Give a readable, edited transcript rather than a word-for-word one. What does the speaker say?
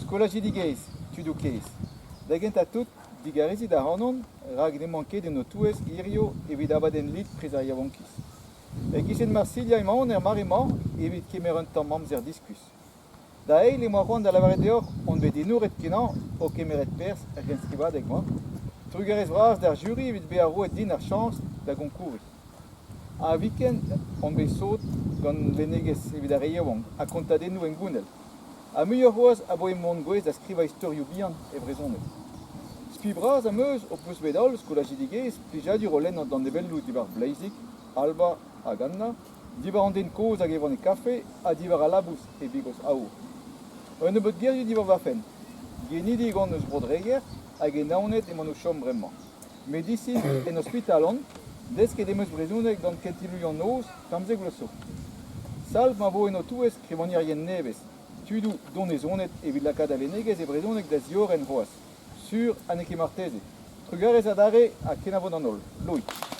Skolajidi gaezh, tudoù kaezh. Da gentañ tout, digarezit ac'hanon rak n'emañ ket en ho touez hiziv evit abadenn lid Priz ar Yaouankiz. E-kichen Marsilha emaon er mare-mañ evit kemer un tamm amzer diskuizh. Da eil emañ c'hoant da lavaret deoc'h on bet enoret-kenañ o kemeret perzh er genstrivadeg-mañ. Trugarez vras d'ar juri evit bezañ roet din ar chañs da gonkouriñ. A-viken on bet sot gant lennegezh evit ar re yaouank ha kontadennoù hengounel. Ha muioc'h c'hoazh abaoe m'on gouest da skrivañ istorioù bihan e brezhoneg. Spi bras am eus ho peus bet holl skolajidigezh plijadur o lenn an danevelloù diwar Bleizig, Alba hag Anna, diwar an den kozh hag e vanne kafe ha diwar al labous e bigos aour. Un nebeud gerioù diwar va fenn. Genidik on eus Bro-Dreger hag e Naoned emaon o chom bremañ. Medisin en ospital on, desket em eus brezhoneg gant kentelioù an noz 15 vloaz zo. Salv ma vo en ho touez skrivagnerien nevez, tudoù donezonet evit lakaat al lennegezh e brezhoneg da ziorren c'hoazh. Sur ha n'eo ket marteze. Trugarez adarre ha kenavo d'an holl. Loïc.